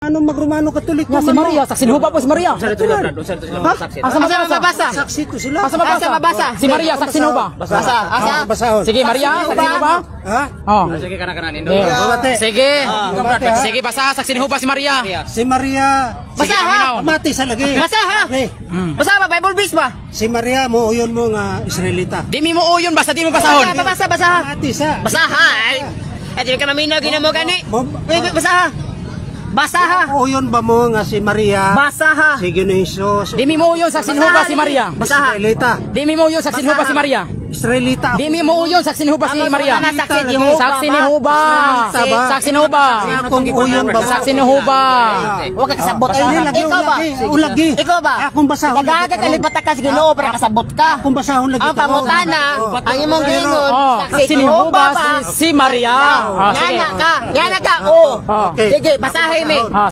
Ano mag-Romano Katoliko Nga si man mo? Maria, saksi ni Jehova po si Maria. Asa Ha? Asa Asa mabasa? mabasa? Saksi to sila. Asa mabasa? Asa mabasa? Si Maria, saksi ni Jehova. Basa. Asa? Basahon. Sige, Maria, saksi ni Jehova. Ha? Oh. Sige kana kana nindo. Babate. Sige. Babate, ha? Sige, basa, saksi ni Jehova si Maria. Si Maria. Basa ha? Mati sa lagi. Basa ha? Okay. Basa ba Bible verse ba? Si Maria mo uyon mo nga Israelita. Di mi mo uyon basta di mo basahon. Basa, basa, basa ha. Mati sa. Basa ha. Ay, ay di ka maminaw ginamo gani. Uy, basa ha. Basa ha. Uyon ba mo nga si Maria? Basa ha. Si Ginoong Jesus. Di mi mo uyon, saksi ni Jehova si Maria. Basa ha. Israelita. Di mi mo uyon, saksi ni Jehova si Maria. Israelita. Di mi mo uyon, saksi ni Jehova si Maria. Saksi ni Jehova. Saksi ni Jehova. Ba? Saksi ni Jehova. Kung uyon ba mo? Saksi ni Jehova. Huwag ka kasabot. Ay, lagi, Ikaw ba? ulagi, ulagi. Ikaw ba? Akong basahon lagi Nagaga karon. ka lipat ka sa Ginoo para kasabot ka. Akong basahon lagi Ang karon. pangutana, Oh. ang imong gingon, Oh, saksi ni Jehova si Maria. Ah, sige. Yana ka. Yana ka. Oh. Oh. Okay. Sige, basahin mi. Ah.